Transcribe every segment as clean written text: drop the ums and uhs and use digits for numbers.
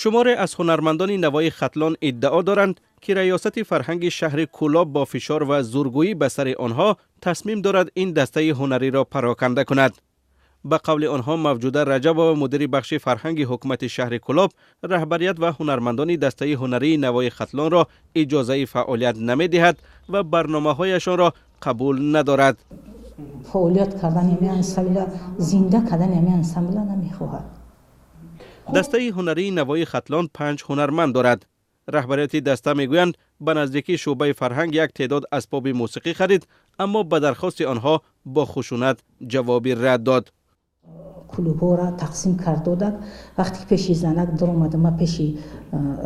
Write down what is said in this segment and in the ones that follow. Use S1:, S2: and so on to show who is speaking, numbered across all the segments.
S1: Шуморе аз ҳунармандони Навои Хатлон иддао доранд, ки раёсати фарҳанги шаҳри Кӯлоб бо фишор ва зӯргӯӣ ба сари онҳо тасмим дорад ин дастаи ҳунариро пароканда кунад. Ба қавли онҳо, Мавҷуда Раҷабова, мудири бахши фарҳанги ҳукумати шаҳри Кӯлоб, раҳбарият ва ҳунармандони дастаи ҳунарии Навои Хатлонро иҷозаи фаъолият намедиҳад ва барномаҳояшонро қабул надорад.
S2: Фаъолият кардани ҳамин ансамбла, зинда кардани ҳамин ансамбла намехоҳад.
S1: Дастаи ҳунарии Навои Хатлон панҷ ҳунарманд дорад. Раҳбарияти даста мегӯянд, ба наздикӣ шӯъбаи фарҳанг як теъдод асбоби мусиқӣ харид, аммо ба дархости онҳо бо хушунат ҷавоби рад дод.
S2: Клубҳоро тақсим кард додак. Вақте ки пеши занак даромадам, ман пеши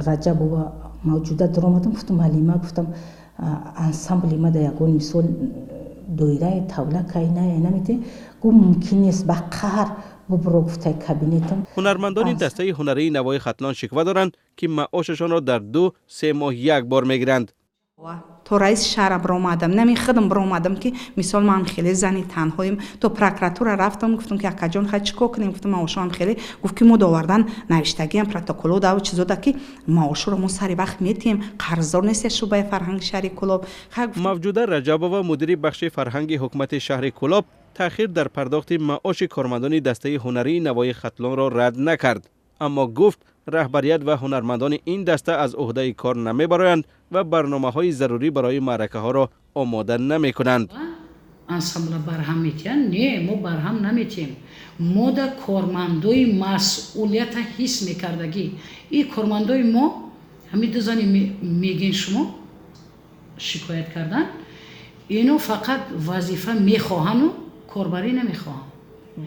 S2: Раҷабова Мавҷуда даромадам, гуфтам: «Ҳалима, — гуфтам, — ансамбли ма да ягон мисол доираи тавла кайная намете?» Гуфт: «Мумкин нест, ба қаҳр бубуро», гуфтай, кабинетам.
S1: Ҳунармандони дастаи ҳунарии Навои Хатлон шиква доранд, ки маошашонро дар 2-3 моҳ як бор мегиранд.
S3: То раиси шаҳра биромадам, нами худам биромадам, ки мисол ман хеле зани танҳоем. То прокуратура рафтам, гуфтам, ки акаҷон, хай чӣ кор кунем? Гуфтам, маошоам хеле. Гуфт, ки мо довардан навиштагиам, протоколо даву чизода, ки маошоро мо сари вақт метиҳем, қарздор нест шӯъбаи фарҳанги шаҳри Кӯлоб.
S1: Мавҷуда Раҷабова, мудири бахши фарҳанги ҳукумати шаҳри Кӯлоб, таъхир дар пардохти маоши кормандони дастаи ҳунарии Навои Хатлонро рад накард, аммо гуфт, раҳбарият ва ҳунармандони ин даста аз ӯҳдаи кор намебароянд ва барномаҳои зарурӣ барои маъракаҳоро омода намекунанд.
S4: Ансамбла барҳам метиҳанд? Не, мо барҳам наметиҳем. Мо да кормандои масъулията ҳис мекардагӣ. И кормандои мо, ҳамин ду зани мегин, шумо шикоят кардан, ино фақат вазифа мехоҳану корбарӣ намехоҳанд.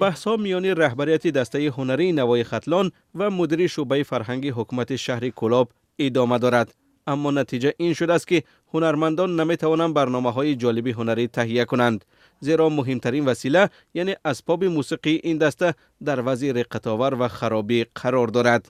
S1: Баҳсҳо миёни раҳбарияти дастаи ҳунарии Навои Хатлон ва мудири шӯъбаи фарҳанги ҳукумати шаҳри Кӯлоб идома дорад, аммо натиҷа ин шудааст, ки ҳунармандон наметавонанд барномаҳои ҷолиби ҳунарӣ таҳия кунанд, зеро муҳимтарин васила, яъне асбоби мусиқии ин даста, дар вазъи реққатовар ва харобӣ қарор дорад.